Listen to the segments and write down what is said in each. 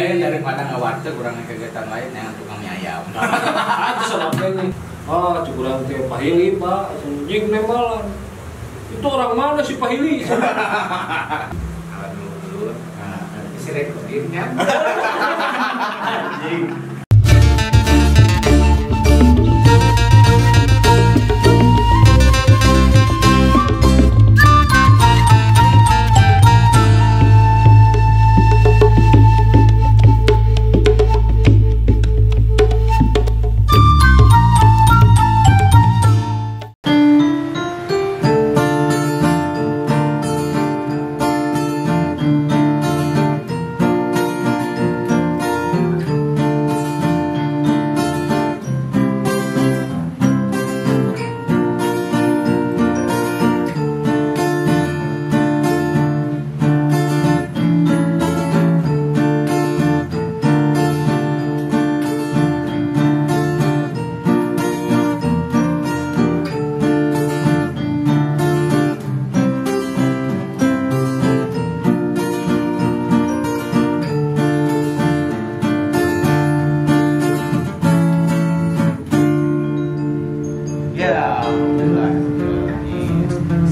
Daripada ngawarteg urang kegiatan lain yang tukang mie ayam. Itu sama nih. Ah, cukuran teh Pahili, Pak. Anjing nembalan. Itu orang mana sih Pahili? Alat dulu. Nah, si recordingnya. Anjing.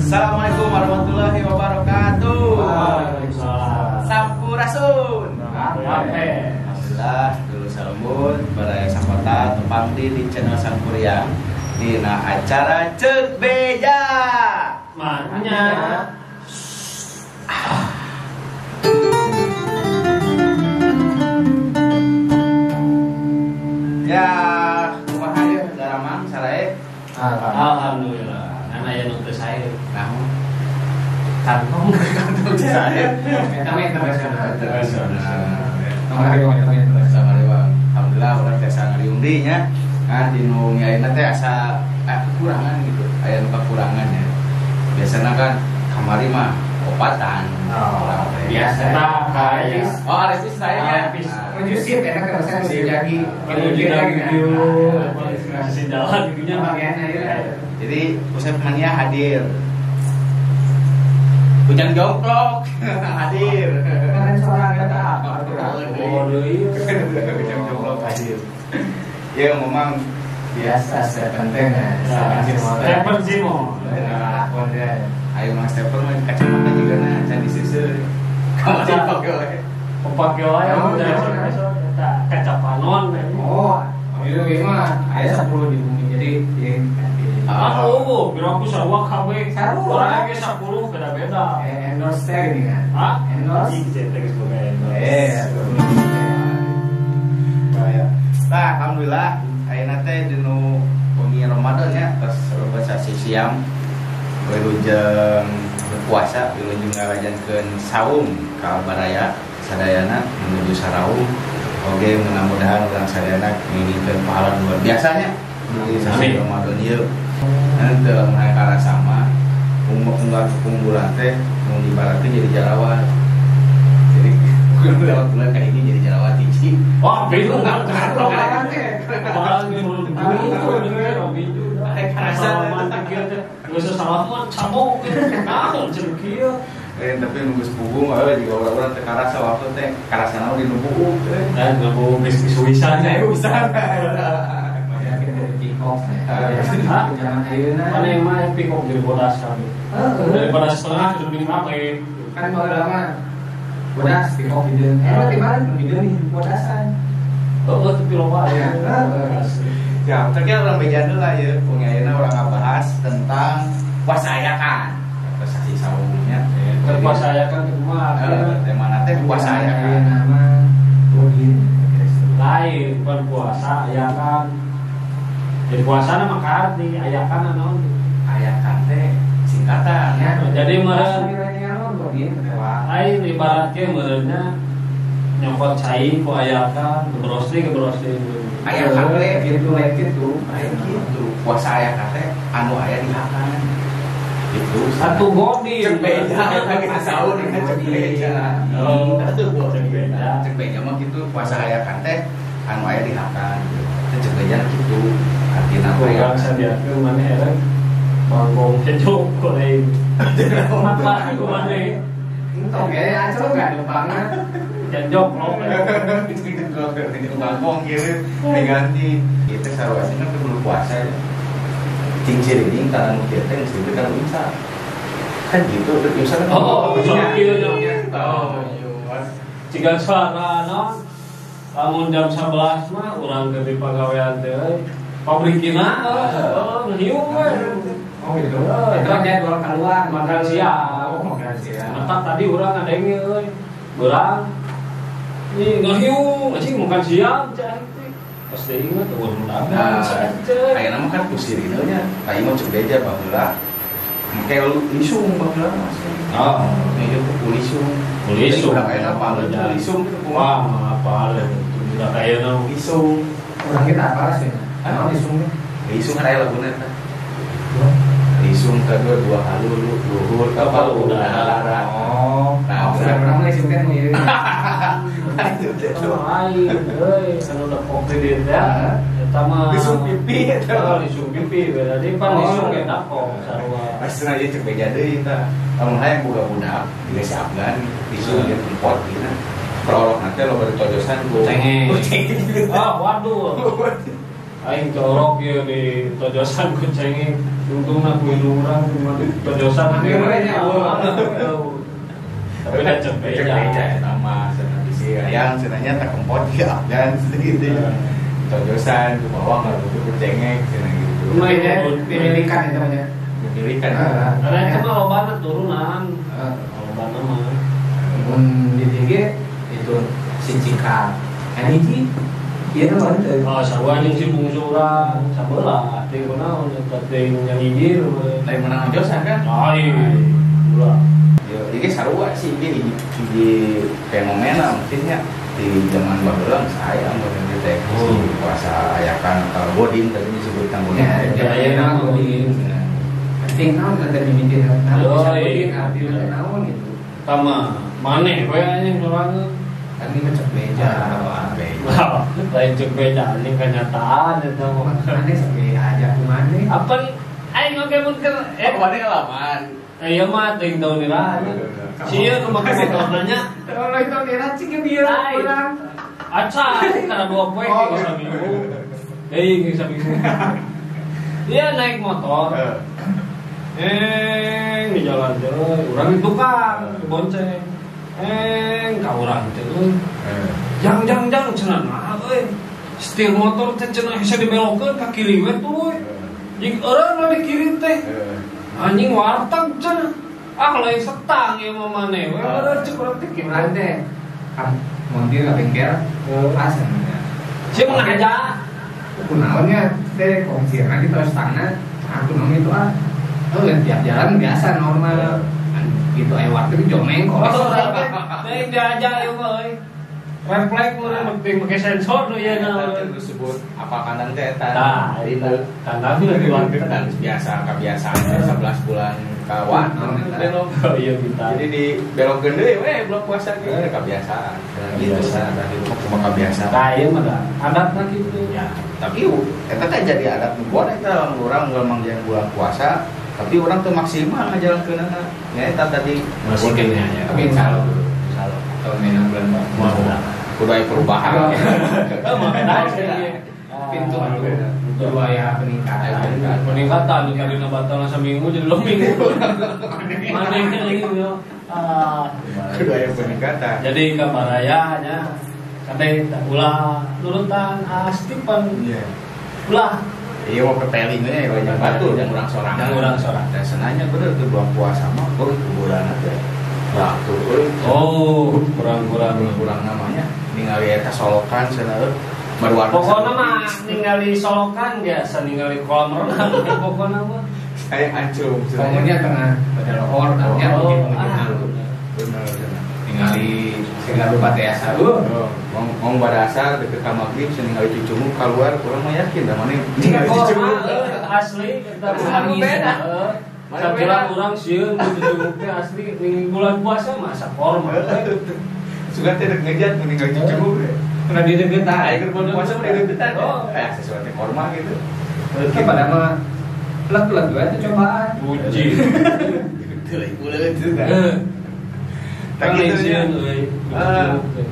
Assalamualaikum warahmatullahi wabarakatuh. Waalaikumsalam. Sampurasun. Alhamdulillah dulu salembun baraya sakota tepang di channel Sangkuriang dina acara Ceuk Beja. Makanya ya kumaha ieu daramang sarae? Alhamdulillah. Aya nu teu sae. Naon? Kantong kantong sae. Kami internasional. Alhamdulillah urang tiasa ngariung deui nya. Nah, dinu ayeuna teh asa kekurangan gitu. Aya nu kakurangan ya. Biasana kan kamari mah opatan. Oh, biasa. Oh, Aresis saya nya. Menyusip enak kan saya jadi jalan gitunya ya. Jadi Usep Mania hadir. Ujang Jongklok hadir. Keren seorang eta. Oh, deui. Ujang Jongklok hadir. Ya memang biasa Stephen teh. Stephen Simo. Ayo Mang Stephen mah kacamata juga na can diseuseuh. Kamari pake wae. Pake wae eta kacapanon. Oh, ieu mah aya 10 di bumi jadi Ah, oh, biro aku sarua kabeh. Sarua ge 10 beda-beda. Endorse teh gini kan. Hah? Endorse. Ih, cetek geus boga endorse. Nah, alhamdulillah ayeuna teh dinu wengi Ramadan nya tos lebet sasi siam. Wilujeng berpuasa, wilujeng ngalajankeun saum ka baraya sadayana menuju saraum. Oge mudah-mudahan urang sadayana ngingikeun pahala luar biasanya di sasi Ramadan ieu. Nanti dalam mereka sama unggal kumpulan teh mau dibaratkan jadi jarawat. Jadi bukan lewat bulan kayak ini jadi jarawat hiji. Wah, bingung kan? Orang tapi nunggu sepunggung, juga orang-orang teh karasa waktu teh karasana di nunggu teh. Dan nunggu geus wisan ya wisan. Hah? Mana yang mah pikok jadi bodas kami. Daripada setengah jadi lebih rapi. Kan kalau lama bodas pikok gitu. Di mana gitu nih bodasan. Oh, tapi loba ya. Ya, tapi orang bejan lah ya. Pengayeuna orang ngabahas tentang puasa ayakan. Sasi saumnya. Puasa ayakan itu mah. Tema teh puasa ayakan. Nama Godin. Lain bukan puasa ayakan. Jadi puasa nama karti, ayakan naon? Ayakan teh singkatan ya. Jadi meureun lain ibarat ke meureunnya nyokot cai ku ayakan, gebrosli gebrosli. Ayakan teh gitu lain kitu. Lain kitu. Puasa ayakan teh anu aya di hakan. Gitu. Satu godi. Cek beja eta sahur dengan cek beja. Oh, satu cek beja. Cek beja mah kitu puasa ayakan teh anu aya di hakan. Teh cek beja kitu. Artina urang sadiakeun maneh erek bangkong kejo goreng. Apa ku maneh? Entong ge ancur enggak lempangna. Janjok lo. Itu kangkong kieu diganti. Ieu teh sarua cenah teh belum puasa ya. Cing sirining kana nu kieu teh geus ribet kana imsak. Kan gitu udah imsak kan. Oh, kieu nya. Oh, ciga suara naon? Lamun jam 11 mah urang keur di pagawean teh euy. Pabrikina oh hiu we. Oh gitu. Itu jadwal keluar makan siang. Oh, makan siang. Matak tadi urang ngadenge euy. Beurang. Ih, ngahiu, anjing makan siang cah teh. Pas deui inget eueuh undangan. Ayeuna mah kan kusirina nya, tadi mah cek beja baheula. Make lisung baheula mah. Oh, ieu teh kulisung. Kulisung. Udah ayeuna apaleun lisung kitu kumaha? Wah, apaleun. Udah ayeuna lisung. Urang kita apal sih. Naon lisung teh? Lisung kan aya laguna eta. Lisung kedua dua halu luhur kapal udara. Oh, nah, urang mah lisung teh nu ieu. Lain euy, anu udah kopi di teh. Eta mah lisung pipi eta. Oh, lisung pipi beda deui pan lisung ge dapok sarua. Asna ieu cek beja deui tah. Lamun hayang boga budak, geus si Afgan lisung ge tempot dina. Perorok nanti loba ditojosan ku cengeng. Ah, waduh. Aing corok ieu di tojosan ku cengeng. Untungna ku indung urang cuma di tojosan nya. Tapi da cek beja eta mah cenah bisi hayang cenah nya tak kempot di Afgan gitu. Tojosan ku bawang ngarumput ku cengeng cenah gitu. Dimilikan eta mah nya. Dimilikan. Karena itu mah lobana turunan. Lobana mah. Mun di DG itu si Cika. Kan hiji ieu mah teu. Oh, sarua jeung si bungsu urang sabelah teh kunaon eta teh yang hiji lain menang josan kan? Lain. Ulah. Ya, iki sarua sih iki hiji fenomena mungkin nya di zaman baheula saya mun teh si puasa ayakan atau godin tadi disebutkan godin. Ya, aya godin. Penting naon teh mimiti naon bisa godin artina teh naon gitu. Tama maneh we anjing sorangan. Kan ini cek beja. Lain cek beja ini kenyataan eta mah. Maneh sampe aja ku maneh. Apa aing oge mun keur maneh ngalaman. Ieu mah teuing taun ira. Sieun nu make motor nanya. Lain taun ira cing ge bieu urang. Aca kana 2 poe geus saminggu. Deui geus saminggu. Dia naik motor. Di jalan teh urang di tukang dibonceng. Ka urang teh euy. Jang cenah nah euy. Setir motor teh cenah hese dibelokkeun ka kiri we tuluy. Jeung eureun we di kiri teh. Anjing warteg cenah. Ah lain setang ieu mah maneh we eureun cek urang teh kieu urang teh. Montir ka bengkel pas cenah. Sia mah ngaja. Kunaon nya teh kongsiran di terus tangna. Aku naon itu ah. Oh, tiap jalan biasa normal. Gitu aya warteg jomeng kok. Teh diajak ieu mah euy. Refleks mun penting make sensor nu ieu na. Disebut apa kandang teh eta. Tah, eta kandang di warteg biasa kebiasaan 11 bulan kawan. Belok. Oh iya kita. Jadi di belokkeun deui we bulan puasa ge kebiasaan. Biasa tadi cuma kebiasaan. Tah ieu mah adatna kitu. Ya, tapi eta teh jadi adat nu buat eta urang memang yang bulan puasa. Tapi orang tuh maksimal ngajalankeunana. Ya eta tadi masih kene nya. Tapi insyaallah insyaallah tahun ini bulan puasa. Kudu aya perubahan. Heuh mah pintu kudu aya peningkatan. Peningkatan dina batal saminggu jadi 2 minggu. Maneh ieu. Ah, kudu aya peningkatan. Jadi ka baraya nya kade ulah nurutan astipan. Iya. Ulah. Iya mau pepeling nya ya banyak batu jangan urang sorangan. Jangan urang sorangan. Dan senanya bener tuh bulan puasa mah euy kuburan teh. Waktu euy. Oh, kurang-kurang namanya ningali eta solokan cenah euy. Berwarna. Pokona mah ningali solokan biasa ningali kolam renang pokona mah. Saya ancung. Pokoknya tengah pada lohor tanya mungkin bener cenah. Ningali segala rupa teh asa euy. Ngomong pada asar deket ka magrib ningali cucumu keluar kurang mah yakin da maneh ningali cucumu asli eta mah beda. Sakira urang sieun ku cucumu teh asli ning bulan puasa mah sakorma. Sugan teh rek ngejat ningali cucumu. Pernah didegetan. Aya keur bulan puasa mah didegetan. Eh sesuatu teh korma gitu. Itu pada mah plek-plek we teh cobaan. Uji. Teu uleun teh. Tak gitu sieun euy.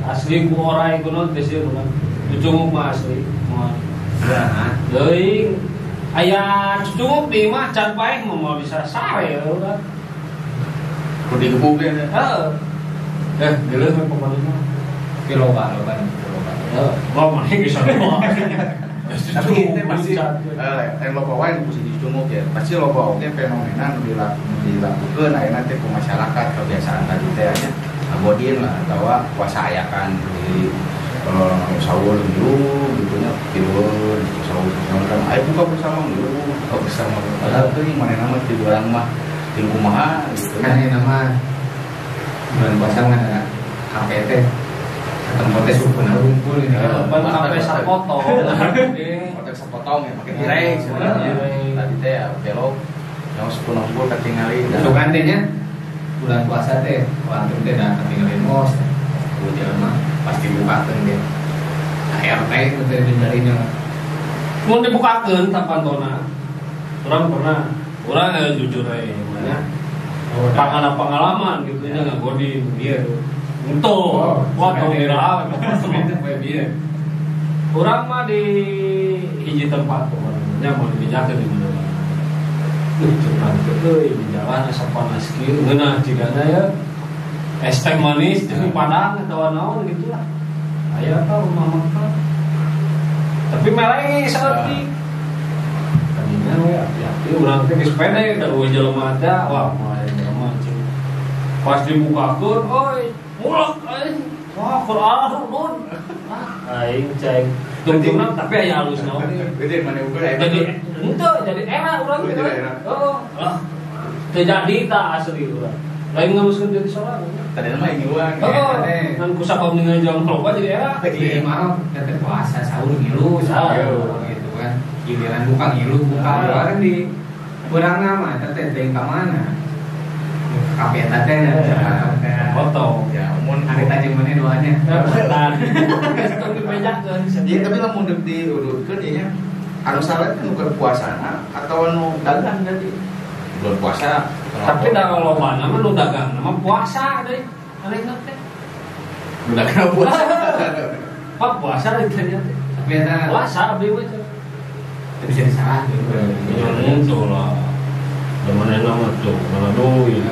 Asli ku orai kuno teh sieun urang. Cucunguk mah asli. Moal. Teuing aya cucunguk di imah can paeh mah moal bisa sare udah. Kudu digebuk ya. Heeh. Geuleuh we pokona mah. Tapi loba loba loba. Heeh, loba mah bisa loba. Tapi itu pasti lain loba wae nu kusi cucunguk ya. Pasti loba oge fenomena nu dilakukeun ayeuna teh ku masyarakat kebiasaan tadi teh nya. Ngagodin lah atawa puasa ayakan di sahur dulu gitu nya tidur sahur kan ayo buka bersama dulu buka bersama padahal teuing manehna mah ti urang mah jeung kumaha gitu kan ieu mah bulan puasa mah ada KPT tempatnya sukuna kumpul ini pan sampai sapotong kotak sapotong ya make tirai tadi teh ya belok yang sukuna kumpul katingali sukan teh nya bulan puasa teh waktu teh da katingalin mos ku jelema pasti bukakeun teh ART itu teh dicarinya mun dibukakeun tah pantona urang pernah urang jujur we nya pengalaman gitu nya ngagodin bieu untuk wah tong iraha we urang mah di hiji tempat pokoknya mau dibejakeun di mana-mana. Curang teh euy di jalan asa panas kieu ngeunah jigana ya es teh manis jeung Padang atawa naon gitu lah. Aya tah rumah makan. Tapi meleng saeutik. Tadinya we api-api urang teh geus pede da eueuh jelema teh wah moal jelema cing. Pas dibukakeun euy mulek aing. Wah Quran nun. Aing ceng. Tungtungna tapi aya halusna oge. Jadi mana ukur aya. Jadi henteu jadi era urang teh. Heeh. Lah teu jadi tah asli urang. Lain ngaruskeun jadi sorangan. Tadi mah ngiluan. Heeh. Ngan kusabab ningali jalan loba jadi era. Di imah teh puasa sahur ngilu sahur gitu kan. Giliran buka ngilu buka kan di urangna mah teh teh ka mana? Kape eta teh foto. Ya mun harita jeung maneh doanya. Geus tong dibejakeun. Iya tapi lamun deuk diurutkeun ieu nya anu salah teh nu keur puasana atawa nu dagang tadi. Bulan puasa. Tapi da lobana mah nu dagang mah puasa deui. Anehna teh. Nu dagang puasa. Pak puasa deui teh nya teh. Tapi eta puasa abdi mah teh. Teu bisa disalahkeun. Ya henteu lah. Da manehna mah tuh mana duit.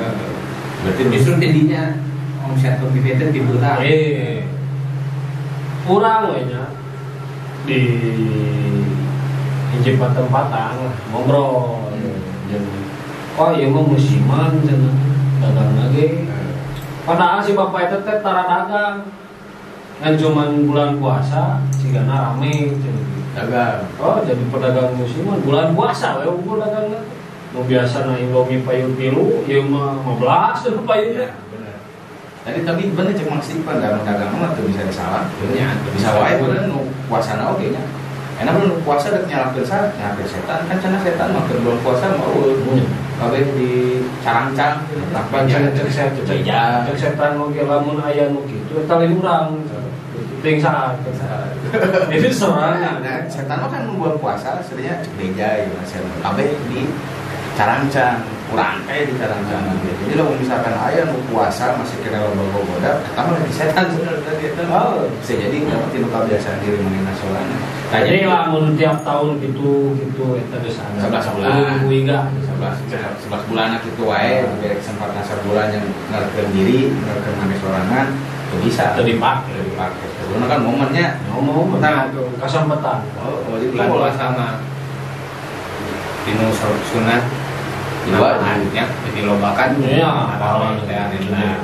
Berarti justru jadinya omset lebih teh dibuta. Urang we nya di hiji patempatan lah ngobrol. Jeung oh ieu mah musiman cenah dagang lagi. Padahal si bapak eta teh tara dagang. Ngan cuman bulan puasa cigana rame cenah. Dagang. Oh jadi pedagang musiman bulan puasa we unggul dagangna. Nu biasana indomie payun 3, ieu mah 15 payun teh. Bener. Tadi tapi bener cek Mang Stephen dalam dagang mah teu bisa disalahkeun nya. Bisa wae bener nu puasana oge nya. Enak nu puasa dek nyalahkeun saha? Nyalahkeun setan kan cenah setan mah keur bulan puasa mah eueuh. Kabeh di carangcang tanpa cek setan. Cek setan oge lamun aya nu kitu eta lain urang. Teuing saha? Jadi sorangan. Nah, setan mah kan nu bulan puasa sebenarnya cek beja ieu setan kabeh di carangcang, kurang kayak di carangcang gitu. Jadi kalau misalkan aya nu puasa masih kena loba goda, eta mah lagi setan sebenarnya tadi eta. Oh, bisa jadi dapat tinu kebiasaan diri manehna sorangan. Jadi lamun tiap tahun gitu eta geus ada 11 bulan. Hingga 11 bulan kitu wae, diberi kesempatan sabulan yang ngarepkeun diri, ngarepkeun maneh sorangan, teu bisa. Teu dipake. Teu dipake. Karena kan momennya momen nah tuh kasempatan. Oh, jadi bulan puasa mah tinu sunat dua nya jadi lobakan iya nah,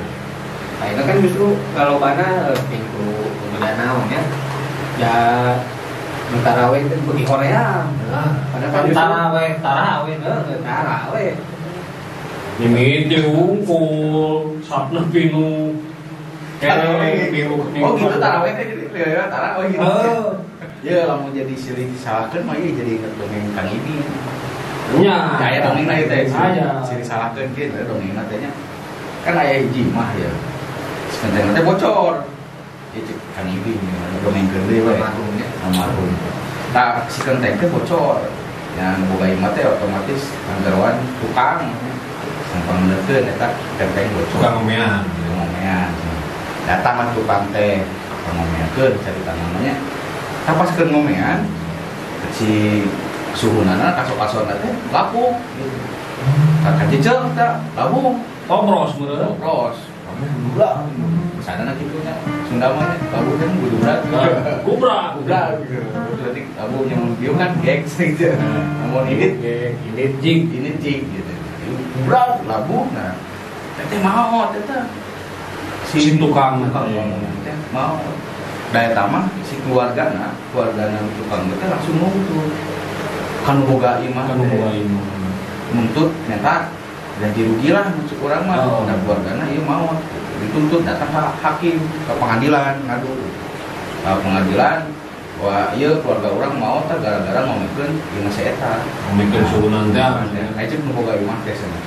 nah itu kan justru kalau lobana pintu beda naon ya ya taraweh itu bagi Korea nah, padahal kan taraweh taraweh mimiti wungkul sabna pinu oh gitu taraweh teh jadi taraweh gitu ya lamun jadi silih disalahkeun mah ieu jadi inget dongeng Kang Ibi. Nya, aya dongengna ieu teh. Silih salahkeun kieu dongengna teh nya. Kan aya hiji mah ya. Sementara teh bocor. Ieu cek Kang Ibi dongengkeun deui we. Almarhumnya. Almarhum. Tah si kenteng teh bocor. Yang boga imah teh otomatis anggaran tukang. Sampang menerkeun eta kenteng bocor. Tukang ngomean. Tukang ngomean. Datang mah tukang teh ngomeankeun carita namanya. Tah pas keur ngomean si suhunana kasok-kasona teh lapuk gitu. Tah kacicel tah labung tobros meureun. Tobros. Gubrak. Sadana kitu nya Sunda mah nya labuh teh gubrak. Gubrak. Gubrak gitu. Berarti labuh nya mun dieu kan gek gitu. Mun ini gek, ini jig, ini jig gitu. Gubrak labuh nah. Teh maot eta. Si tukang teh maot. Da eta mah si keluargana tukang teh langsung nuntut. Kanu boga imah. Kanu boga imah. Nuntut nyata ganti rugi lah maksud urang mah. Nah keluargana ieu maot. Dituntut datang ke hakim ke pengadilan ngadu. Ke pengadilan wah ieu keluarga urang maot teh gara-gara ngomongkeun imah si eta. Ngomongkeun suhunan teh. Aya ceuk nu boga imah teh cenah.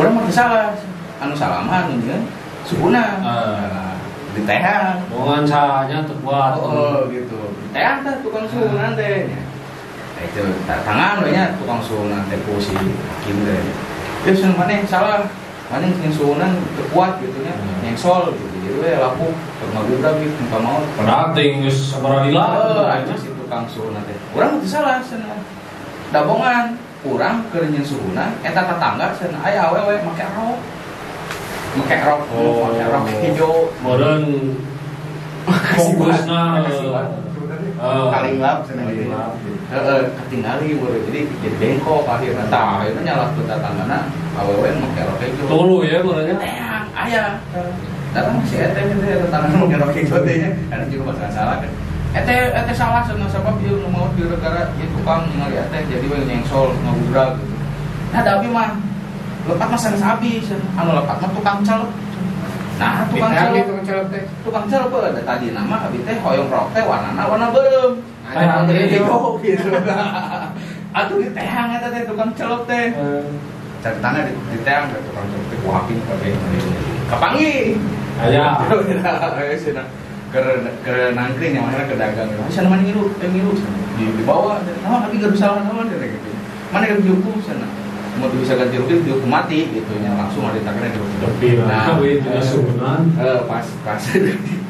Urang mah teu salah. Anu salah mah anu nyieun suhuna. Ditehan. Bongan salahnya teu kuat. Oh gitu. Ditehan teh tukang suhunan teh nya. Itu tangan we nya tukang suhunan teh ku si hakim teh. Terus yang mana yang salah, mana yang suhunan teu kuat gitu nya, nyengsol gitu. Jadi we lapuk teu ngagubrak gitu muka maot. Padahal teh geus sabaraha lila. Heuh, si tukang suhunan teh. Urang teu salah cenah. Dabongan urang keur nyeun suhunan eta tetangga cenah aya awewe make rok. Make rok, make rok hijau. Meureun fokusna kaling lap cenah gitu. Heeh, katingali meureun jadi bengkok akhirna. Tah, akhirna nyalahkeun tetanggana awewe make rok hijau. Tuluy ya meureun nya. Teang aya. Datang si eta teh tetanggana make rok hijau teh nya. Karena juga masalah salah kan. Eta salah cenah sabab ieu nu maot gara-gara ieu tukang ningali eta jadi we nyengsol ngagubrak gitu. Nah, da abi mah lepat mah sanes abi cenah. Anu lepat mah tukang celep. Nah, tukang celep teh. Tukang celep da tadi nama abi teh hoyong rok teh warnana warna beureum. Nah, hijau gitu. Atuh diteang eta teh tukang celep teh. Caritana diteang teh tukang celep teh ku hakim kabeh. Kapanggih. Aya. Aya cenah. Keur nangkring yang mana ke dagang. Cenah mana ngilu, ngilu dibawa. Naon abi gaduh salah naon teh gitu. Mana geus dihukum cenah. Mau bisa ganti rugi dihukum mati gitu nya langsung ada ditakna dihukum. Tapi nah, we dina suhunan. Pas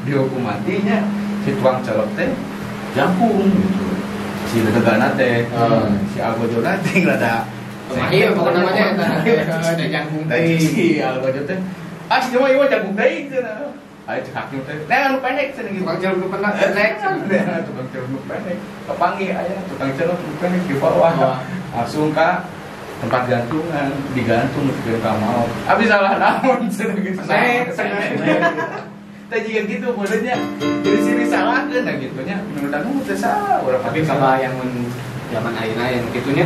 dihukum matinya si tukang celep teh jangkung gitu. Si dedegana teh, si Algojo teh rada iya pokoknya namanya eta ada jangkung teh. Si Algojo teh, ah si mah ieu jangkung teh cenah. Aya cek hakim teh, nah anu pendek cenah gitu. Tukang celep nu pendek. Tukang celep nu pendek. Kapanggih aya tukang celep nu pendek di bawah. Langsung ka tempat gantungan, digantung ke kamar. Abi salah naon cenah gitu. Teh jiga gitu modelnya. Jadi sini salahkeun nah gitu nya. Menurut aku teh salah. Urang tapi kabayang mun zaman ayeuna yang kitu nya.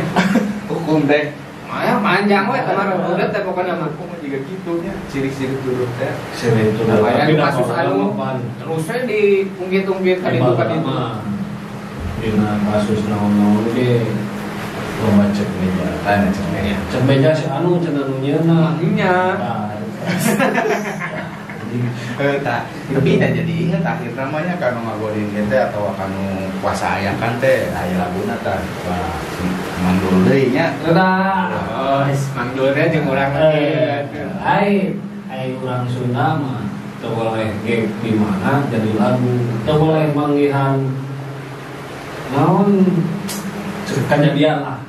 Hukum teh mah panjang we kamar udah teh pokona mah hukum jiga kitu nya. Ciri-ciri turut teh. Ciri turut. Tapi kasus anu terus we diungkit-ungkit ka ditu ka ditu. Dina kasus naon-naon ge loba cek meja. Lain cek meja. Cek meja si anu cenah nu nyeuna. Nya. Tah, tapi dah jadi inget akhir namanya kanu ngagodin teh atau kanu puasa aya kan teh aya laguna tah. Wah, mandul deui nya. Tah. Oh, mandul teh jeung urang lagi. Ai, ai urang Sunda mah teu boleh gek di mana jadi lagu. Teu boleh manggihan naon kejadian lah.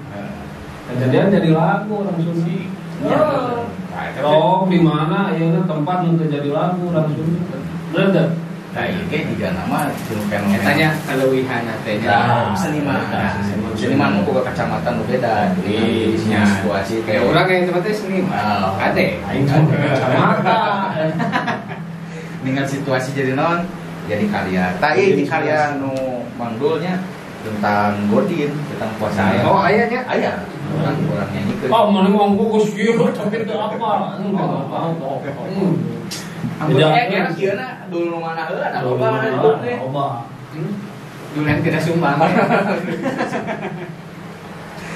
Kejadian jadi lagu orang Sunda. Oh. Oh, di mana ayeuna tempat nu teu jadi lagu orang Sunda. Bener teu? Nah, ieu ge jiga nama fenomena. Eta nya kaleuwihana teh nya. Seniman. Seniman mah boga kacamata nu beda. Jadi situasi kayak urang yang tempat teh seniman. Ade, aing kacamata. Dengan situasi jadi naon? Jadi karya. Tah ieu di karya nu mandulnya tentang godin, tentang puasa aya. Oh, aya nya? Aya. Orang nyanyikeun. Oh, mana ngomong geus kieu tapi teu apa. Beda kieu na dulu mana heula da loba teh. Loba. Dulen tidak sumbang.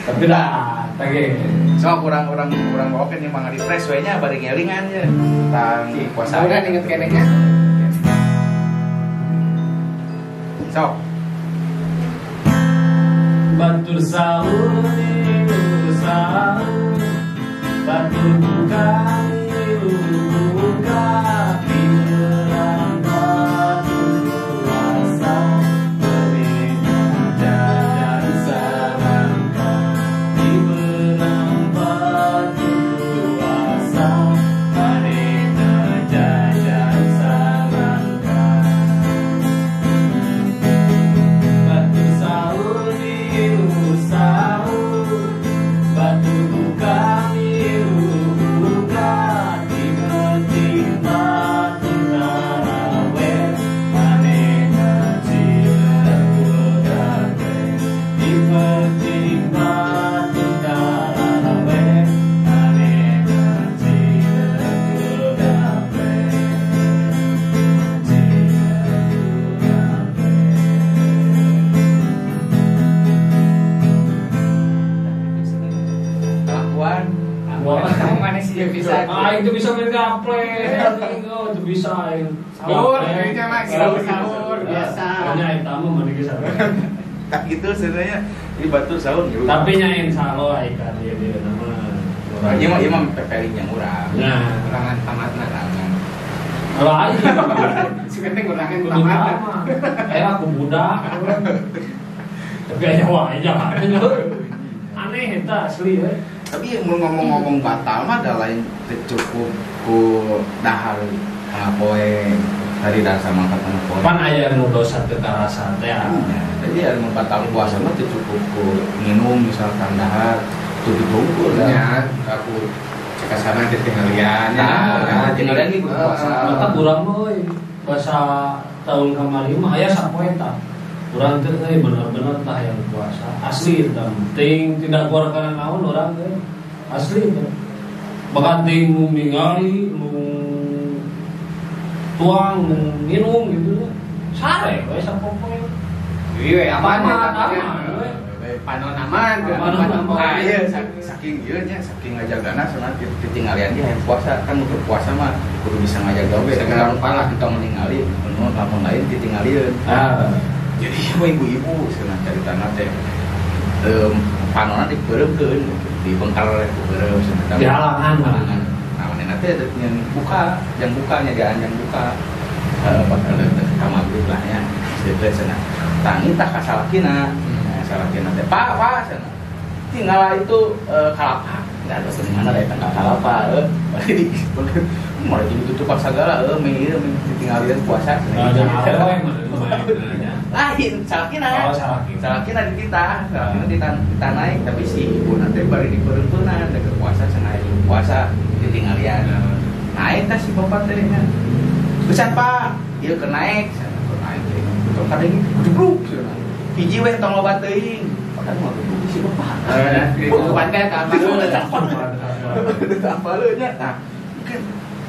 Tapi dah, teh. Sok urang-urang urang oke nih mah refresh we nya bari ngelingan nya tentang puasa. Udah inget keneh nya. Sok. Batur sahur nilu sahur, batur buka nilu buka, pikiran batur puasa berbeda Aing tuh bisa main gaple. Oh, tuh bisa aing. Sahur, kayaknya mah sahur biasa. Nya eta mah mah geus tak gitu sebenarnya ini batur sahur gitu. Tapi nya insyaallah aing kan ieu dia nama. Ieu mah ieu mah pepeling yang urang. Nah, urangan tamatna. Kalau aing si penting urangan tamatna. Aku budak. Tapi aya wae jalan. Aneh eta asli we. Tapi mun ngomong-ngomong batal mah da lain teu cukup ku dahar tengah poe. Tadi dahar sama tengah poe. Pan aya nu dosa teu karasa teh. Jadi anu batal puasa mah teu cukup ku minum misalkan dahar teu ditunggu nya aku cekasana teh tinggalian. Nah, tinggalian ge puasa. Mata urang mah euy. Puasa tahun kamari mah aya sapoe tah. Urang teh euy bener-bener tah yang puasa asli tah ting tidak keluar kana naon urang teh asli teh bahkan ting nu ningali nu tuang nu minum gitu sare we sapopoe ieu we aman we panon aman ah ieu saking ieu nya saking ngajagana cenah ditinggalian ge hayang puasa kan untuk puasa mah kudu bisa ngajaga we segala rupa lah entong ningali nu lamun lain ditinggalieun ah. Jadi ibu-ibu cenah caritana teh panona dipeureumkeun dibengkar dipeureum cenah di halangan. Nah, manehna teh yang buka, yang bukanya dianjang buka. Bakal ka magrib lah nya. Teh cenah. Tangi tah ka salakina. Nah, salakina teh, "Pak, Pak," cenah. Tinggal itu kalapa. Enggak ada mana da eta kalapa euy. Mulai ditutup sagala euy, meh ieu ditinggalieun puasa cenah. Lain salakina. Oh, salakina. Salakina di kita, salakina di tanai tapi si ibu nanti bari diperuntunan da puasa cenah puasa ditinggalian. Naik teh si bapak teh nya. Geus Pak, ieu keur naik, cenah keur naik teh. Tong kadeng gedubruk cenah. Hiji we tong loba teuing. Padahal mah gedubruk si bapak. Heeh, teh apa nya. Nah, mungkin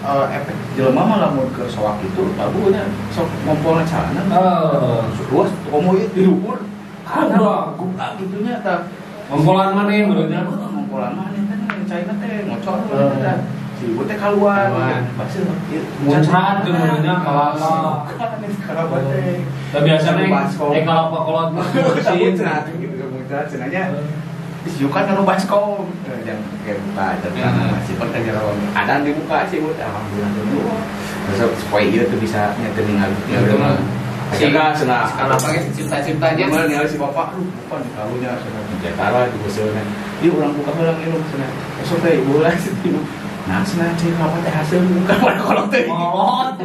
efek jelema mah lamun keur soak itu babunya sok ngompolna calana. Luas komo ieu di luhur. Ada gubrak gitu nya tah. Ngompolan maneh menurutnya. Ngompolan maneh teh caina teh ngocor teh. Si ibu teh kaluar. Pasti ieu muncrat teh menurutnya kalapa. Kalapa teh. Tah biasana kalapa kolot mah muncrat gitu muncrat cenah nya. Disiukan anu baskom yang kayak buka ternyata masih pertanyaan ada dibuka sih buat alhamdulillah dulu terus supaya ieu tuh bisa nyetir ningali itu mah sehingga cenah kalapa ge cipta-ciptanya mun ningali si bapak aduh bukan di karunya cenah di Jakarta di Boseuna ieu urang buka heula nginum cenah esok teh ibu lah nah cenah cai kalapa teh hasil buka mana kolot teh kolot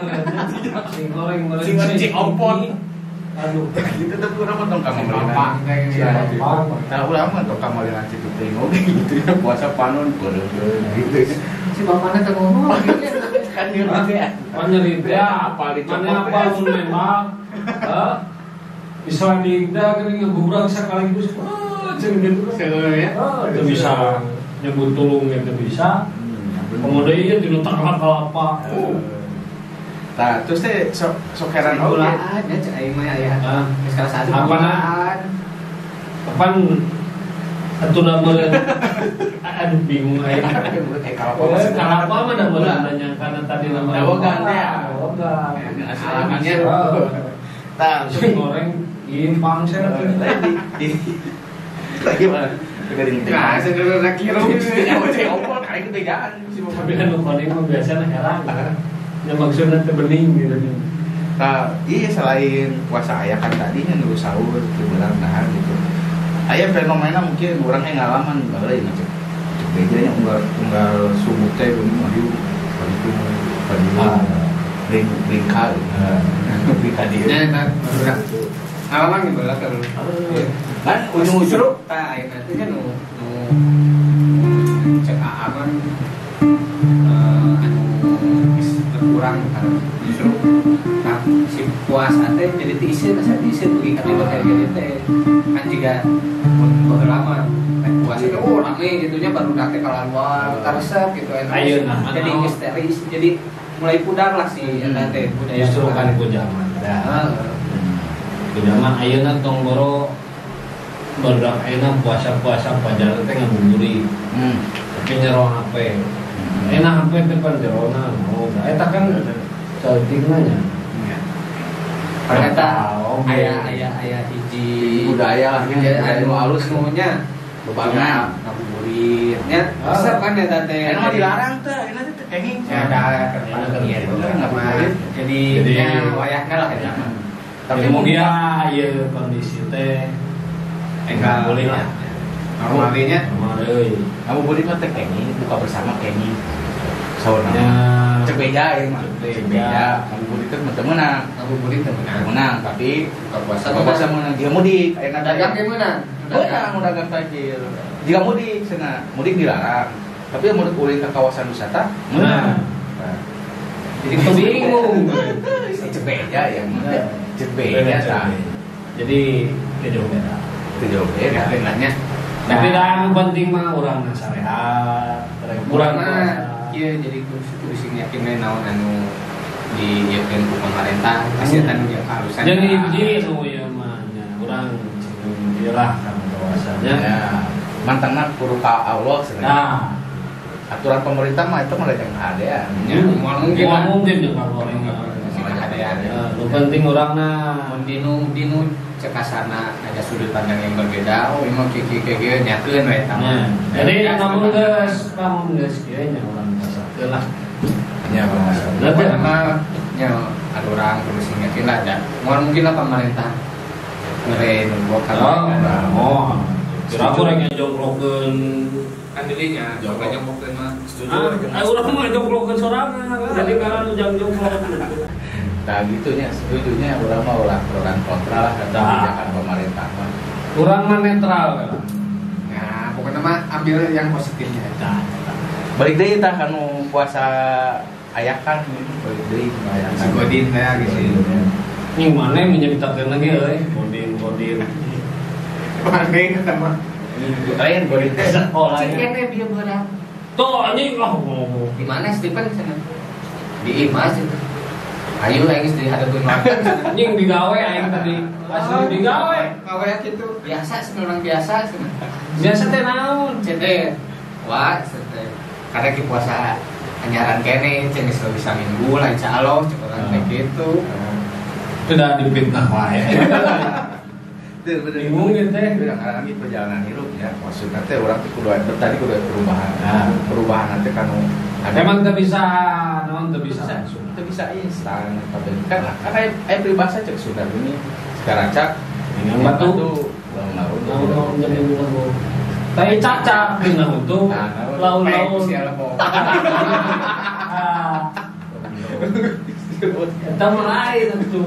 sing goreng sing ompon. Aduh, gitu tapi urang mah tong ka mamalinan. Nah, urang mah tong ka mamalinan situ teh oge gitu ya puasa panon beureum gitu. Si bapakna teh ngomong gitu kan nyeri teh. Pan nyeri teh apal dicopot. Mana apal mun nembak. Heh. Bisa di teh geuning ngegubrak sekaligus. Oh, jeung gitu kan. Ya. Teu bisa nyebut tulung teu bisa. Kemudian ieu dinu kalapa. Nah, terus teh sok heran oge. Nya cek aing mah aya. Geus kalah satu. Kapan atuh meureun aduh bingung aing. Kalapa mah kalapa mah da meureun nanya kana tadi lama. Dawogan teh. Dawogan. Asalamannya. Tah, sing goreng impang sih di lagi mah Nah, sebenarnya kira cek opol karek ketegaan si bapak. Tapi kan nu koneng mah biasana heran. Ya maksudnya tebening gitu. Nah, iya selain puasa ayah kan tadinya nunggu sahur, liburan dahar gitu. Ayah fenomena mungkin orangnya ngalaman baheula ieu cek. Cek bejanya unggal subuh teh geuning aduh baritu baritu ring ringka ringka dieu. Nya eta ngalaman ge baheula kan. Kan ujung-ujung tah ayeuna teh kan nu cek aman anu berkurang kan justru nah si puasa teh jadi teu iseun asa teu iseun dugi ka tiba kayak gini teh kan jiga mun baheula mah puasa teh oh rame gitunya baru teh kalaluar karesep gitu ayeuna jadi histeris jadi mulai pudar lah si eta teh budaya justru kan ku zaman ku zaman ayeuna tong boro barudak ayeuna puasa-puasa pajar teh ngabuburi tapi nyerong HP. Enak HP teh pan jerona. Oh, eta kan ceutingna nya. Ternyata aya hiji budaya lah nya, budaya nu alus nya. Bebangan ngabuburitnya. Resep kan eta teh. Enak mah dilarang teh, enak teh kenging. Ya da ngabuburit. Jadi nya wayahna lah eta mah. Tapi mungkin ieu kondisi teh enggak boleh lah. Normalinya normal euy. Ngabuburit mah teh kenging, buka bersama kenging. Sauna. Cek beja ieu mah. Cek beja. Ngabuburit teh teu meunang. Ngabuburit teu meunang, tapi buka puasa meunang dia mudik. Ayeuna dagang ge meunang. Meunang dagang tajil. Jika mudik cenah, mudik dilarang. Tapi mudik ulin ke kawasan wisata meunang. Jadi bingung. Cek beja ya. Cek beja tah. Jadi teu beda. Teu beda bedanya. Tapi anu penting mah urang sarehat, kurang mah ieu jadi kudu sing yakin we naon anu diieukeun ku pemerintah pasti eta nu jeung keharusan. Jadi hiji nu ieu mah nya urang cing ieu lah kana kawasannya. Ya, mantangna kudu ka Allah cenah. Nah, aturan pemerintah mah itu mah lain kahadean. Ya, moal mungkin jeung kahadean. Kahadean. Nu penting urangna mun dinu cek kasarna ada sudut pandang yang berbeda. Oh, imah kieu kieu nyakeun we eta mah. Jadi lamun geus kieu nya urang pasarkeun lah. Nya bener. Mah nya ada urang kudu sing yakin lah da. Moal mungkin lah pemerintah ngere nu kalau. Oh. Kira aku rek ngajongklokeun kan dirinya, jongkok jongklokeun mah. Setuju. Urang mah ngajongklokeun sorangan. Jadi karena nu jongklok. Nah gitu nya, setujunya urang mah ulah orang kontra lah kata kebijakan pemerintah mah. Urang mah netral kan. Nah, pokoknya mah ambil yang positifnya. Nah, balik deui tah anu puasa ayakan balik deui ayakan. Si Godin teh gitu. Ning maneh menyeritakeun lagi euy, Godin. Maneh kata mah. Lain Godin teh sekolah. Cik kene bieu beurang. Tuh anjing lah ngomong. Di mana Stephen sana? Di Imas itu. Ayo aing geus dihadapkeun warga. Anjing digawe aing tadi. Asli digawe. Gawe kitu. Biasa cenah orang biasa cenah. Biasa teh naon? Cete. Wah, cete. Karena ki puasa anyaran kene cenah geus bisa minggu lah insyaallah cek urang teh kitu. Tidak dipitnah wae. Bingung gitu teh. Urang lagi perjalanan hidup ya. Maksudna teh urang teh kudu tadi kudu perubahan. Perubahan teh kanu emang teu bisa naon teu bisa langsung. Teu bisa instan tapi kan aya peribahasa cek Sunda gini. Sekarang cak dengan batu laun-laun jadi laun. Tai cacak dina huntu laun-laun. Eta mah lain atuh.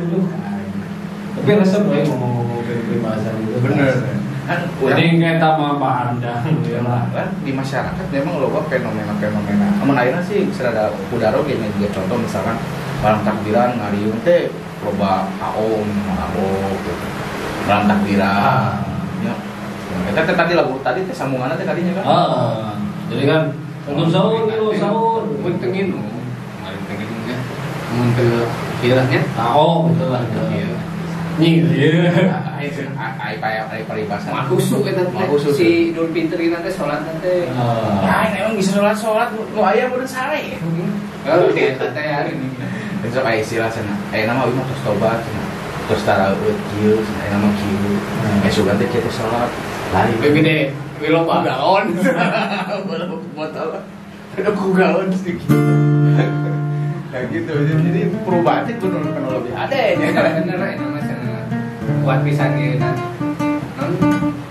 Tapi resep we ngomong-ngomong peribahasa gitu. Bener. Kan jadi eta mah pandang ya lah. Kan di masyarakat memang loba fenomena-fenomena. Amun ayeuna sih rada pudar oge nya juga contoh misalkan malam takbiran ngariung teh loba AO AO gitu. Malam takbiran. Ya. Eta teh tadi lagu tadi teh sambunganna teh kadinya kan. Heeh. Jadi kan untuk sahur ngilu sahur mun teu nginum, mun teu nginum nya. Mun teu kieu lah nya. AO gitu lah. Nying ieu. Ai paribasa. Mah khusyuk eta teh si Idul Fitri teh salat teh. Nah, emang bisa salat-salat nu aya mun sare. Heuh, eta teh hari ini. Besok aya istilah cenah. Ayeuna mah ieu mah tos tobat cenah. Tos taraeut kieu cenah ayeuna mah kieu. Esukan teh kieu teh salat. Lain. Gede, we loba gaon. Botol. Ada ku gaon sedikit. Nah gitu, jadi perubahan teh kudu lebih ade nya. Bener eta mah cenah. Kuat pisan ieu non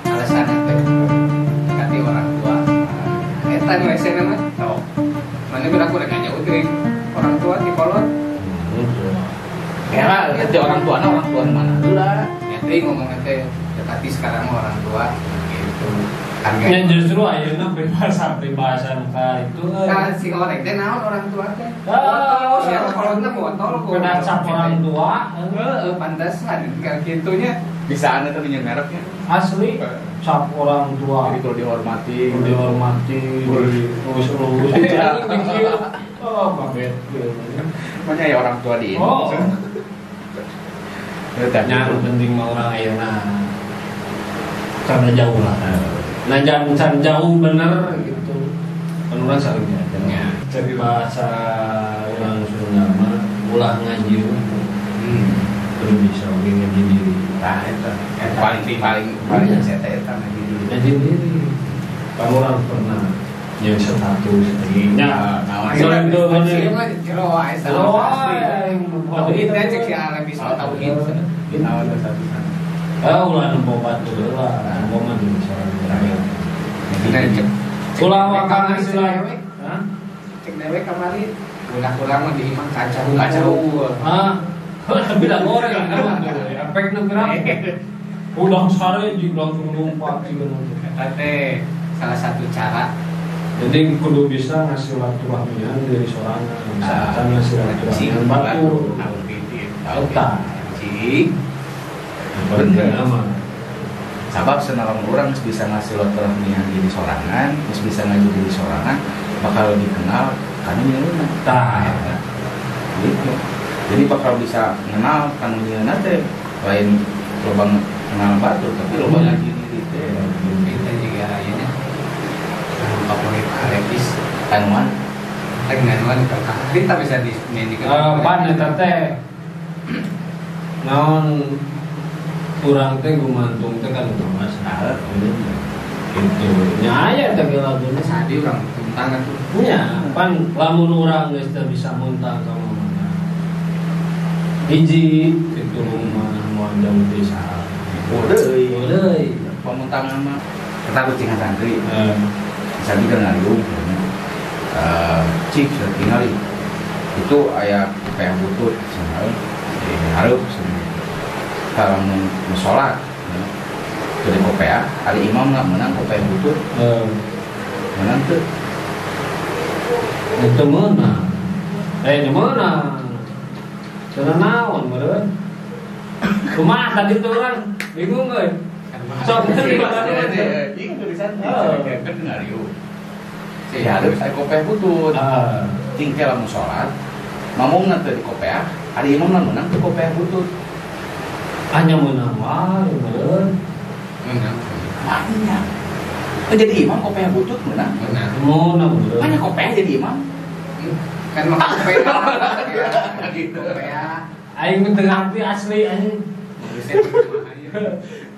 alasan teh dekati orang tua. Eta nu hese mah. Sok. Mana geus aku rek ngajauh teuing orang tua di kolot. Ya lah, nanti orang tua orang tua mana heula. Ya teh ngomong teh dekati sekarang orang tua gitu. Ya justru ayeuna peribahasa ka itu. Nah, si orek teh naon orang tua teh? Botol, sia kolotna botol ku. Kena cap orang tua, heeh, pantesan ka kitu nya. Bisaan eta minyak mereknya. Asli cap orang tua. Jadi kalau dihormati, terus-terus. Oh, kaget. Makanya ya orang tua di ini. Oh. Yang penting mah orang ayeuna. Karena jauh lah. Nah, jangan jauh bener gitu. Kan orang saling aja. Cek bahasa orang Sunda mah ulah ngaji kudu bisa oge ngaji diri. Tah eta paling paling saya teh eta ngaji diri. Ngaji diri. Pan urang pernah yang status nya naon jero wae tauhid teh cek si Alebi soal tauhid naon statusan. Ah ulah nempo batur heula, nempo mah di misalnya. Ulah wakang istilah. Hah? Cek dewek kamari ulah-ulah mah di imah kaca. Ah, tapi dah goreng efek nu gerak. Udah sare jeung langsung lompat jeung eta teh salah satu cara. Jadi kudu bisa ngasilaturahmian diri sorangan, bisa ngasilaturahmian batur. Eta cing. Bener mah. Sabab senalam urang bisa ngasilaturahmian diri sorangan, terus bisa ngaji diri sorangan, bakal lebih kenal kanu nyeuna. Tah eta. Gitu. Jadi bakal bisa kenal kanu nyeuna teh lain loba kenal batur tapi loba ngaji diri teh. Kita juga ieu nya. Favorit Alepis anuan teh nganuan ka kita bisa di pan eta teh. Naon urang teh gumantung teh kan mas nah gitu nya aya teh laguna sadi urang muntang atuh nya pan lamun urang geus teu bisa muntang ka mana hiji kitu mah moal jauh ti saha deui pamuntangan mah eta kucing santri santri keur ngaliung cik tingali itu aya kayak butut cenah hareup cenah kalau mau sholat jadi kopea, ari imam nggak menang kopea butut menang tuh itu menang menang cara naon meureun kumaha tadi tuh orang bingung euy sok teu ieu tulisan teh ngariu si hareup aya kopea butut cing teh lamun sholat mamungna teu di kopea ari imam nggak menang teu kopea butut hanya menang wae meureun menang banyak jadi imam kopea butut menang menang banyak kopea jadi imam kan mah kopea gitu kopea aing teu ngarti asli anjing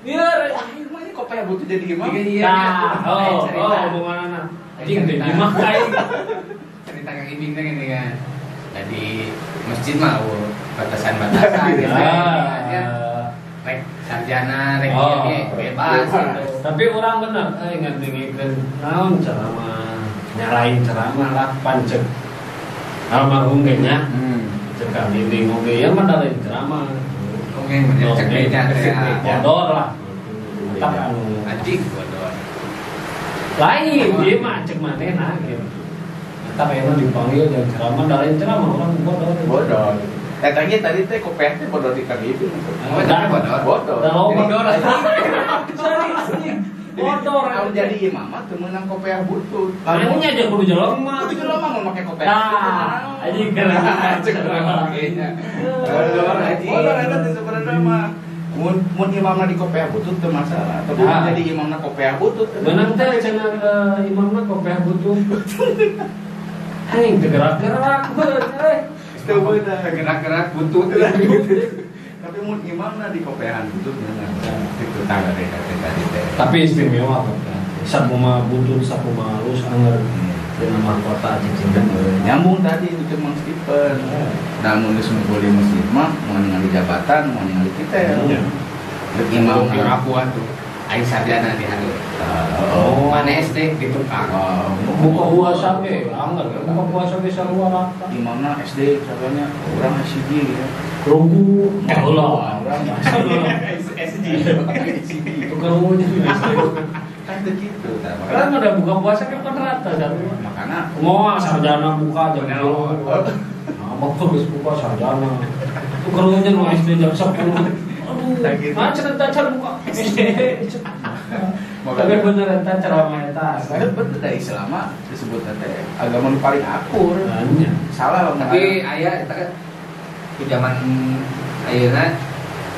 ieu aing mah kopea butut jadi imam iya oh omonganna anjing teh imam aing cerita Kang Ibing teh gini kan jadi masjid mah batasan-batasan gitu ya. Rek sarjana, rek ieu bebas gitu. Tapi orang bener euy ngadengikeun naon ceramah, nyalain ceramah lah pancek. Almarhum ge nya. Cek Kang Ibing oge ya mah lain ceramah. Oge mah cek beja teh bodor lah. Tak anu anjing bodor. Lain ieu mah cek manehna gitu. Tapi emang dipanggil dan ceramah, lain ceramah orang bodor. Bodor. Katanya tadi teh kopiah teh bodor di Kang Ibing. Oh, tapi bodor. Bodor. Bodor. Bodor. Kalau jadi imam mah teu meunang kopiah butut. Lamunnya aja kudu jelema. Kudu jelema mun make kopiah. Tah, anjing keren. Cek urang Bodor anjing. Bodor eta teh sebenarnya mah. Mun imamna di kopiah butut teu masalah. Tapi mun jadi imamna kopiah butut. Meunang teh cenah imamna kopiah butut. Aing gerak-gerak euy. Teu beunang gerak-gerak butut. Tapi mun imamna di kopehan butut meunang. Kitu tah teh tadi teh. Tapi istimewa kopehan. Sakumaha butut sakumaha halus anger dina mahkota cicing. Nyambung tadi itu Mang Stephen. Da mun geus ngumpul di masjid mah moal ningali jabatan, moal ningali titel. Rek imam rapuh atuh. Aing sarjana di hareup. Oh, mana SD di tukang. Buka puasa ge, anggar buka puasa ge sarua rata. Imamna SD misalnya urang SG ya. Ruku, ulah urang SG. Tukar rukunya SD. Kan teu kitu tah. Kan udah buka puasa kan rata sarua. Makana moal sarjana buka jam 2. Nah, waktu geus buka sarjana. Tukar rukunya nu SD jam 10. Aduh, nah cerita cara buka SD. Tapi bener eta ceramah eta. Bener da Islam mah disebut teh agama nu paling akur. Salah lamun tapi aya eta kan di zaman ayeuna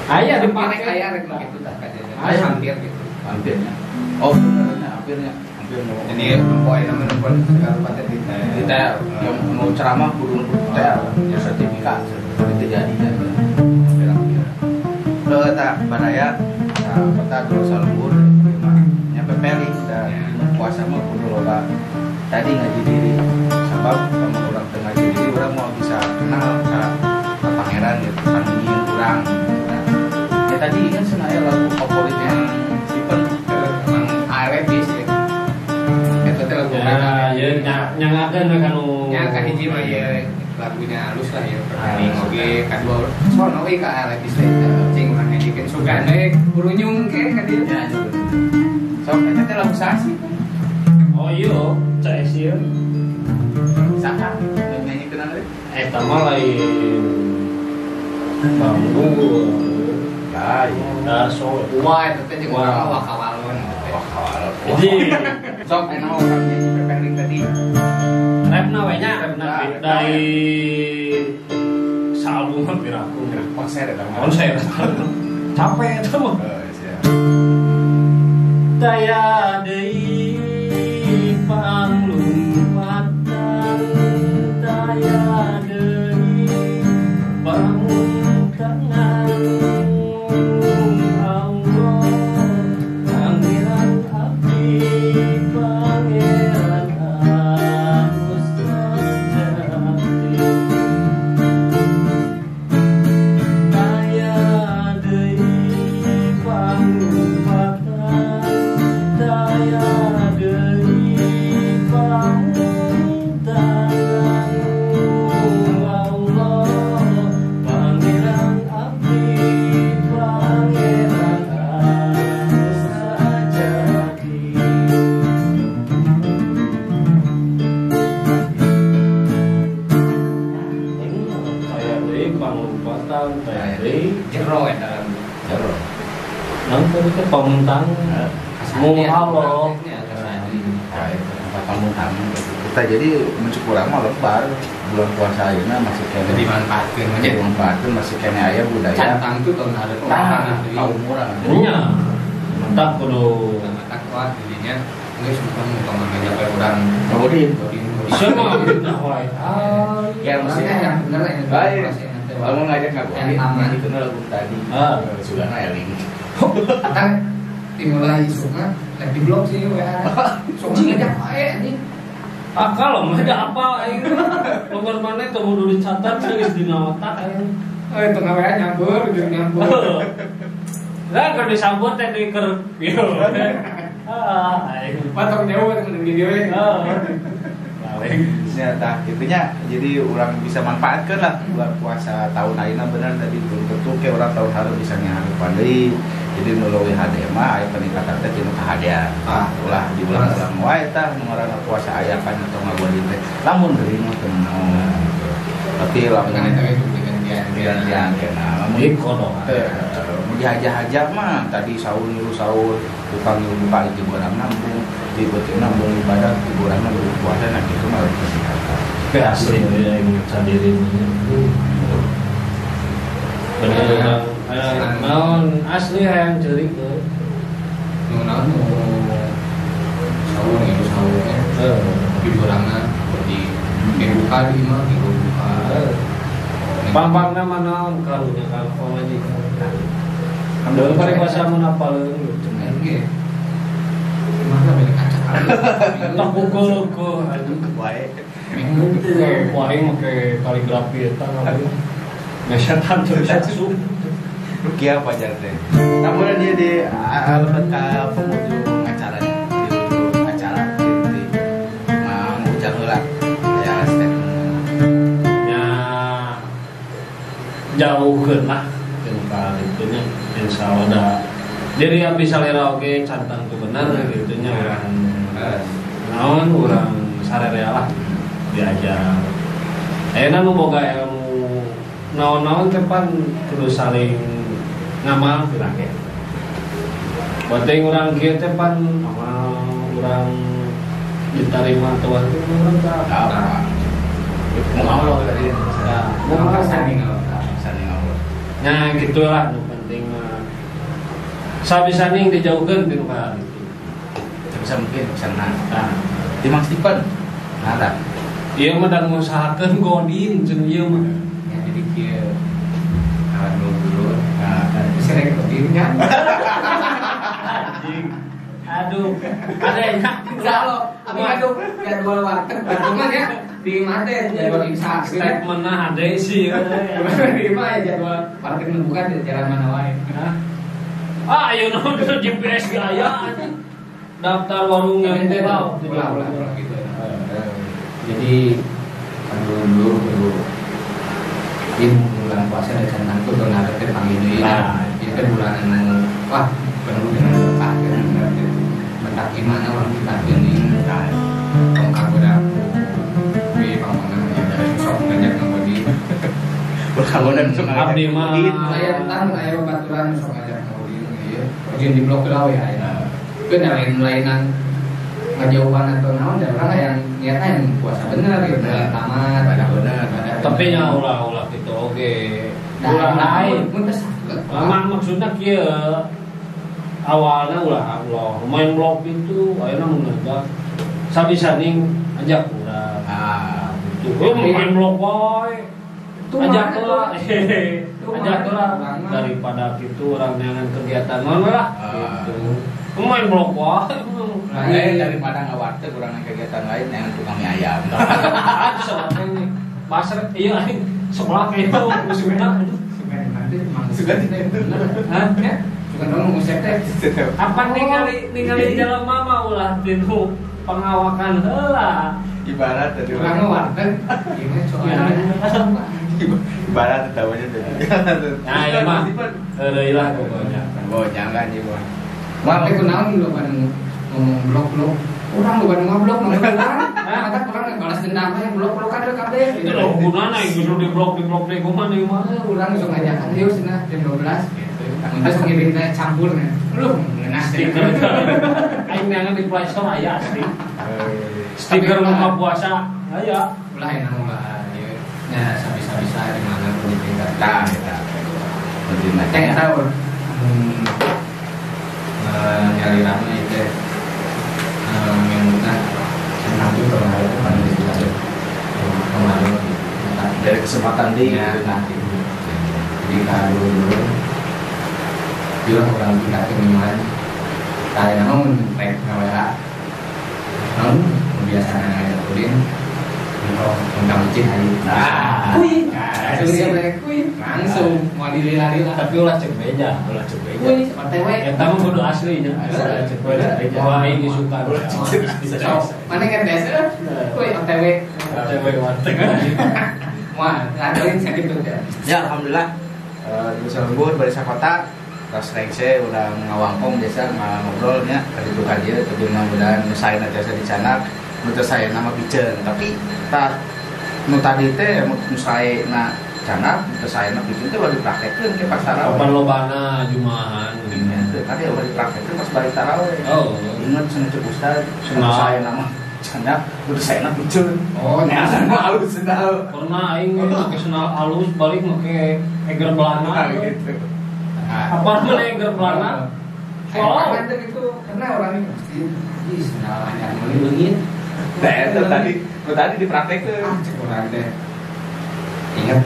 aya dipake aya rek nu kitu tah kajengan. Hampir gitu. Hampirnya. Oh, benernya. hampirnya hampir mau. Jadi nempo aya namanya nempo segala rupa teh kita yang mau ceramah kudu teh ya sertifikat itu jadi kan. Hampir-hampir. Heuh tah baraya kota dulu salembur nyampe peling da puasa mah kudu loba tadi ngaji diri sebab kalau orang teu ngaji diri orang mau bisa kenal ka pangeran gitu kan nyieun urang. Ya tadi kan cenah aya lagu favorit yang Stephen emang Arabis ya. Eta teh lagu ya ya nyangakeun we kanu nya kahiji mah ieu lagunya halus lah ya pertanding oge kadua sono we ka Arabis teh cing urang ngajikeun sugan we kurunyung ke ka dieu. Ya sok eta teh lagu saha sih? Oh iya, CS ieu. Saha nyanyi kenal we? Eta mah lain bambu. Lain. Da so. Wah, eta teh jeung urang mah wakawalon. Wakawalon. Jadi sok enak urang nyanyi pepeling tadi. Rapna we nya, rapna dari saalbum piraku. Konser eta mah. Konser. Capek eta mah. Heeh, siap. Daya deui panglumpatan daya deui panguntangan Allah pangeran abdi pangeran anu sejati daya deui panglumpatan daya deui panguntangan Allah pangeran abdi pangeran anu sejati. Daya deui panglumpatan daya deui jero eta lagu. Jero. Nang tadi teh pamuntangan. Muhalo. Nah, itu tempat pamuntangan gitu. Kita jadi mencukur mah lebar bulan puasa ayeuna masih kene Dimanfaatkeun jadi nya. manfaatkeun masih kene aya budaya. Cantang tuh tahun hareup Tah, kaum urang. Nya. Mantap kudu. Mantap kuat jadinya geus bukan tong ngajak urang. Godin. Semua fitnah wae. Ya maksudnya yang bener lah yang Baik. Lamun ngajak ngagodin, Yang aman. itu lagu tadi. Ah. Sugana eling. Kan dimulai isukna lagi di blok sih WA. Sok ngajak wae anjing. Ah kalau mah ada apa aing. Nomor mana teu kudu dicatat geus dina otak aing. Oh itu WA nyambur, ujung nyambur. Lah keur disambut teh deui keur kieu. Ah aing. Patok jauh dengan gini we. Paling Ya, tah itunya jadi orang bisa manfaatkan lah bulan puasa tahun ayeuna bener tadi belum tentu ke orang tahun hareup bisa ngaharepan deui. Jadi nu leuwih hade mah aya peningkatan teh tina kahadean. Ah, ulah diulang-ulang wae tah nu ngaranna puasa aya kan atau ngagodin teh. Lamun deui mah teu naon. Tapi lamun Kan eta we gantian. gantian kena lamun Di kono. teh mun dihaja-haja mah tadi sahur ngilu sahur, buka ngilu buka di gorang nambung, di beuteung nambung ibadah, di gorangna berpuasa nah gitu mah lebih peningkatan. Tapi asli ya yang sendiri. Bener naon asli hayang ceurik euy. Nu naon nu sahur ngilu sahur nya. Heeh. Di gorangna di buka di imah di buka. Pang-pangna mah naon karunya ka pamajikan. Dulu paribasa mun apaleun gitu. Oke. Mana beda kaca. Tah pukul-pukul anjing Wae. Wah, aing make kaligrafi eta ngapain. Mesetan terus asup. Rukiah pajar teh. Namun dia di lebet ka penghujung acaranya. Di ujung acara di Mang Ujang heula. Ya statement. Nya jauhkeun lah tentang itunya insyaallah da diri abdi salera oge cantang tu bener gitu nya urang naon urang sarerea lah diajar. Ayeuna nu boga ilmu naon-naon teh pan kudu saling ngamal pirake. Penting urang kieu teh pan amal urang ditarima atawa teu urang teh Apa? Mau Allah tadi. Ya, Mau saning Allah. Saning Allah. Nah, gitulah nu penting mah. Sabisaning dijauhkeun ti nu ka itu. Bisa mungkin pesanan. Nah, di Mang Stephen. Nah, tah. Ieu mah da ngusahakeun godin cenah ieu mah. Ya jadi kieu. Dulu. Nah, bisa rek godin nya. Anjing. Aduh, ada yang insyaallah. Abi aduh jadwal warteg Bandungan ya di mate jadwal imsak statement nah ada sih. Di mah ya jadwal warteg bukan di jalan mana wae. Hah? Ah, ayo naon GPS ge aya anjing. Daftar warung yang buka ulah gitu. Jadi dulu ini bulan puasa dan centang tuh pernah teh panggil deui. Ieu teh bulan anu wah penuh dengan berkah gitu. Bentak gimana orang kita ini tong kagoda di pangpangan ya sok ngajak ngabodi. Berkagoda sok ngajak. Abdi mah aya tentang aya baturan sok ngajak ngabodi ieu. Rajin di blok lah we aya. Keun lain-lainan ngajauhan atau naon dan orang yang niatnya yang puasa bener gitu tamat bener. Tapi nya ulah-ulah gitu oge. Ulah lain mun teh mah maksudna kieu awalnya ulah ulah main blok itu ayeuna mun ngajak sabisa ning ajak urang. Ah, gitu. Main blok wae. Ajak lah. Ajak lah daripada kitu urang neangan kegiatan naon lah gitu. Main blok wae. Lain daripada ngawarteg urang kegiatan lain yang tukang mie ayam. Soalnya nih pasar iya aing sekolah kayak itu musimna sudah hah ya bukan dong ngusep teh. Apa ningali jalan mama ulah tinu pengawakan heula. Ibarat tadi urang mah warteg ieu soalnya. Ibarat tawanya tadi. Nah, ieu mah heureuy lah pokoknya. Oh, jangan ieu mah. Warteg kunaon lu pada ngomong blok-blok. Urang lu pada ngoblok ngomong urang. Mata urang balas dendam we blok-blokan we kabeh. Itu loh gunana geus di blok deui kumaha deui mah. Urang sok ngajakan ieu cenah jam 12 gitu. Terus ngirim teh campur nya. Lu ngeunah stiker. Aing neangan di Play Store aya asli. Stiker buka puasa aya. Ulah enak ulah ieu. Nya sabisa-bisa di mana pun ditingkat. Tah eta. Teh tahu. Nyari rame itu mengutang senang juga kemarin itu pada disitu kemarin dari kesempatan di ya, nah, gitu. Jadi kalau dulu dia orang tingkat keniman kayak namun rek ngawela namun biasanya ngajak ulin untuk masjid hari kui langsung mau dilila-lila tapi ulah cek beja kui OTW eta mah kudu asli nya cek beja wah ini suka ulah cek bisa mana kan biasa kui OTW warteg wah ngadoin sakit tuh ya alhamdulillah di lembur barisa kota tos rengse udah ngawangkong biasa ngobrolnya kaditu ka dieu tapi mudah-mudahan nu saena tiasa dicanak nu teu saena mah piceun tapi tah nu tadi teh nu saena canak nu teu saena piceun teh ulah dipraktekeun ke pas taraweh kapan lobana jumahan nya teh tadi ulah dipraktekeun pas balik taraweh oh inget cenah cek ustad nu saena mah canak nu teu saena piceun oh nya alus sendal pernah aing make sendal alus balik make eger belana gitu. Apa mana eger belana? Soalnya itu karena orang ini pasti ih sendal anyar meuli leungit. Nah, itu tadi dipraktekeun. Ah, cek urang teh. Ingat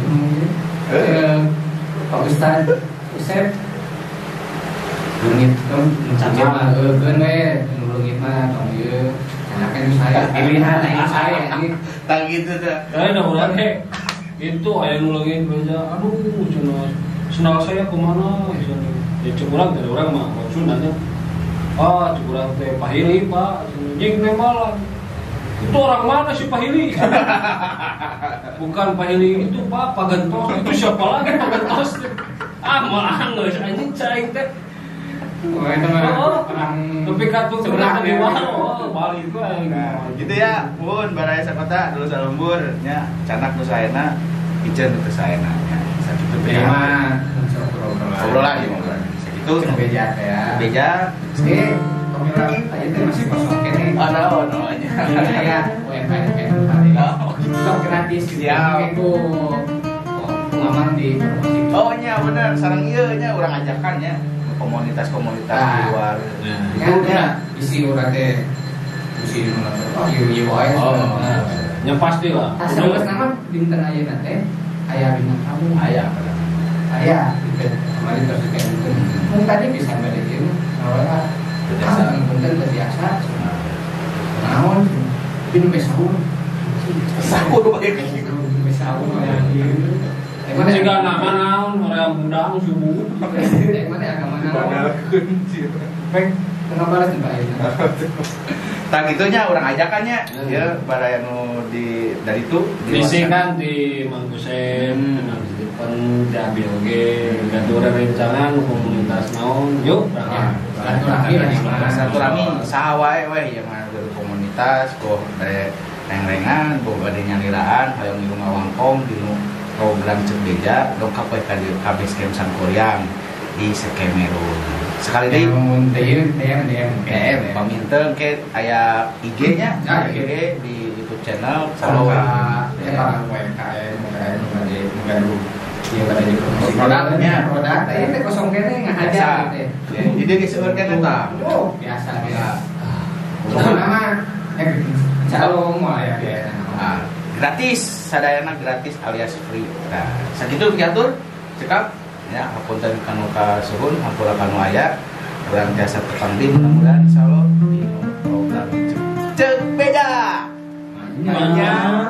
Pak Ustad, Usep leungit tong mencari mah heukeun we, nu leungit mah tong ieu. Canakan nu saya pilihan aing saya ini. Tah gitu teh. Nah, urang teh itu aya nu leungit beja. Aduh, cenah sendal saya kemana misalnya ya cek urang dari urang mah maksud nanya ah cek urang teh Pahili pak jing nembalan itu orang mana sih Pahili bukan Pahili itu pak Pagentos itu siapa lagi Pagentos ah malah geus anjing cai teh orang tapi katu sebelah di mana oh balik we nah gitu ya mun baraya sakota dulu salembur nya canak nu saena piceun nu teu saena nya sakitu mah obrolan ya sakitu beja teh ya beja Kopi aja teh masih kosong kene. Oh, no nya. Ya, UMKM tadi. Sok gratis siap. Ku mamang di promosi. Oh nya bener sareng ieu nya urang ajakan nya. komunitas-komunitas di luar. Itu nya isi urang teh isi oh ieu wae. Ya pasti lah. Asal nama dinten ayeuna teh aya bintang tamu. Aya. Aya dinten kemarin terus kayak gitu. Mun tadi bisa bade ieu ngawa. Biasa punten teu biasa. Naon? Tapi nu sahur. Sahur wae kitu. Nu sahur wae ieu. Jika nama naon orang budang subuh. Yang mana agama naon? Pek kenapa balas di ayeuna? Tah gitunya urang ajakannya ya baraya nu di dari itu di kan di Mang Kusep, Mang Stephen, di Abi oge, gaduh rencangan komunitas naon, yuk silaturahmi silaturahmi saha wae we yang gaduh komunitas kok bade reng-rengan, boh bade nyaliraan, hoyong ngilu ngawangkong di program Cek Beja dongkap we ka base camp Sangkuriang di Sekemeru. Sekali deui mun DM DM DM paminten ke aya IG-nya, IG di YouTube channel follow ya para UMKM UMKM gaduh ieu bade dipromosi produknya produk teh teh kosong kene ngahaja teh. Jadi geus seueur kene tah. Oh, biasa biasa. Pokona mah calon mah ya biasa. Gratis, sadayana gratis alias free. Nah, sakitu piatur cekap ya hapunten kanu kasuhun hampura kanu aya urang tiasa tepang di mudah-mudahan insyaallah di program Cek Beja. Banyak.